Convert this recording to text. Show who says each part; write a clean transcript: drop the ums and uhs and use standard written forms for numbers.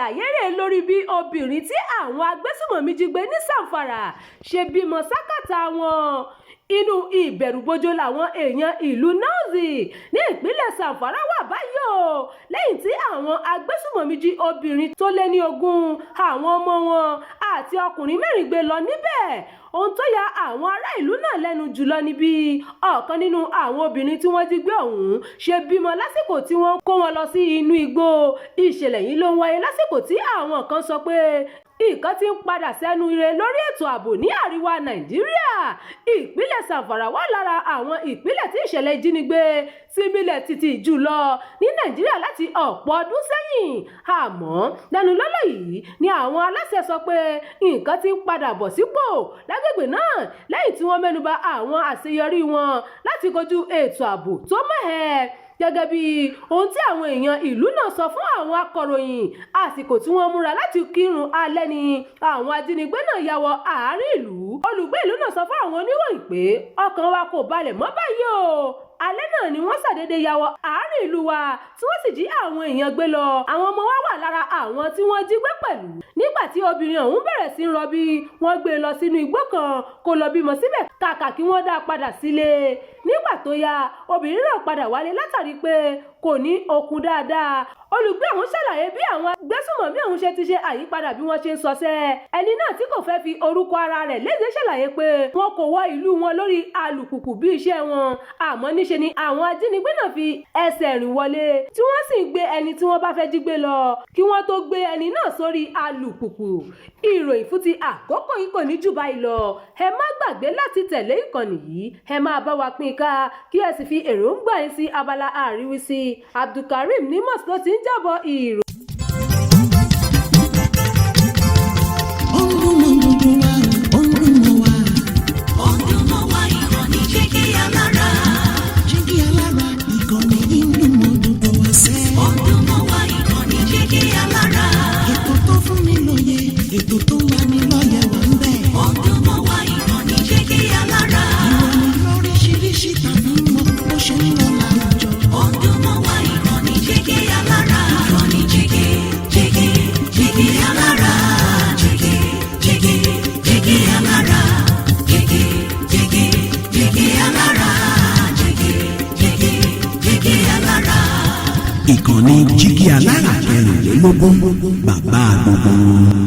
Speaker 1: Àlàyé rẹ̀ lórí bí obìnrin tí àwọn agbésùmọ̀mí jí gbé ní Zamfara ṣe bímọ sákàtà wọn. Inú ìbẹ̀rùbojo làwọn èèyàn ìlú Nausì ní ìpínlẹ̀ Zamfara wà báyìí o, lẹ́yìn tí àwọn agbésùmọ̀mí jí obìnrin tó lé ní 20, àwọn ọmọ wọn àti ọkùnrin 4 gbé lọ níbẹ̀. Ohun tó ya àwọn ará ìlú náà lẹ́nu jùlọ ni bí ọ̀kan nínú àwọn obìnrin tí wọ́n jí gbé ọ̀hún ṣe bímọ lásìkò tí wọ́n kó wọn lọ sí inú igbó. Ìṣẹ̀lẹ̀ yìí ló ń wáyé lásìkò tí àwọn kan sọ pé nǹkan ti ń padà sẹ́nu ire lórí ètò ààbò ní àríwá Nàìjíríà. Ìpínlẹ̀ Zamfara wà lára àwọn ìpínlẹ̀ tí ìṣẹ̀lẹ̀ ìjínigbé ti milẹ̀ tìtì jùlọ ní Nàìjíríà láti ọ̀pọ̀ ọdún sẹ́yìn. Àmọ́ lẹ́nu lọ́lọ́ yìí ni àwọn aláṣẹ sọ pé nǹkan ti ń padà bọ̀ sípò lágbègbè náà, lẹ́yìn tí wọ́n mẹ́nuba àwọn àṣeyọrí wọn láti kojú ètò ààbò tó mẹ́hẹ, gẹ́gẹ́ bí ohun tí àwọn èèyàn ìlú náà sọ fún àwọn akọ̀ròyìn. Àsìkò tí wọ́n múra láti kírun alẹ́ ni àwọn ajínigbé náà ya wọ àárín ìlú. Olùgbé ìlú náà sọ fún àwọn oníròyìn pé ọkàn wa kò balẹ̀ mọ́ báyìí o. Alẹ́ náà ni wọ́n ṣàdédé ya wọ àárín ìlú wa, tí wọ́n sì jí àwọn èèyàn gbé lọ. Àwọn ọmọ wa wà lára àwọn tí wọ́n jí gbé pẹ̀lú. Nígbà tí obìnrin ọ̀hún bẹ̀rẹ̀ sí í rọbí, wọ́n gbé e lọ sínú igbó kan kó lọ bímọ síbẹ̀ kàkà kí wọ́n dá a padà sílé. Nígbà tó yá, obìnrin náà padà wálé látàrí pé kò ní okun dáadáa. Olùgbé ọ̀hún ṣàlàyé bí àwọn agbésùmọ̀mí ọ̀hún ṣe ti ṣe àyípadà bí wọ́n ṣe ń ṣọṣẹ́. Ẹni náà tí kò fẹ́ fi orúkọ ara rẹ̀ léde ṣàlàyé pé wọn kò wọ ìlú wọn lórí alùpùpù bí iṣẹ́ wọn, àmọ́ níṣe ni àwọn ajínigbé náà fi ẹsẹ̀ rìn wọlé, tí wọ́n sì ń gbé ẹni tí wọ́n bá fẹ́ jí gbé lọ kí wọ́n tó gbé ẹni náà sórí alùpùpù. Ìròyìn fún ti àkókò yìí kò ní jù báyìí lọ. Ẹ má gbàgbé láti tẹ̀lé ìkànnì yìí, ẹ máa bá wa pín ká, kí ẹ sì fi èròǹgbà yín sí abala àríwísí. Abdulkareem Nimos ló ti ń jábọ̀ ìròyìn.
Speaker 2: Ó ń dún mọ́ gbogbo wa, ó ń dún mọ́ wa.
Speaker 3: Ó ń dún mọ́ wa, ìkànnì Jígí Alára.
Speaker 2: Jígí Alára, ìkànnì yìí ń dún mọ́ gbogbo wa sẹ́.
Speaker 3: Ó ń dún mọ́ wa, ìkànnì Jígí Alára.
Speaker 2: Ètò tó fún ni lóye, ètò tó ń lani lọ́yẹ̀ wà ń bẹ̀.
Speaker 3: Ó ń dún mọ́ wa, ìkànnì Jígí Alára.
Speaker 2: Ìròyìn lóríṣiríṣi tàbí mọ́ bó ṣe ń lọ láwùjọ.
Speaker 3: Ó ń dún mọ́ wa, ìkànnì Jígí Alára. Ìkànnì Jígí, Jígí, Jígí Alára. Jígí, Jígí, Jígí Alára. Jígí, Jígí, Jígí Alára. Jígí, Jígí, Jígí Alára.
Speaker 4: Ìkànnì Jígí Alára 24, bàbá gbogbo wọn.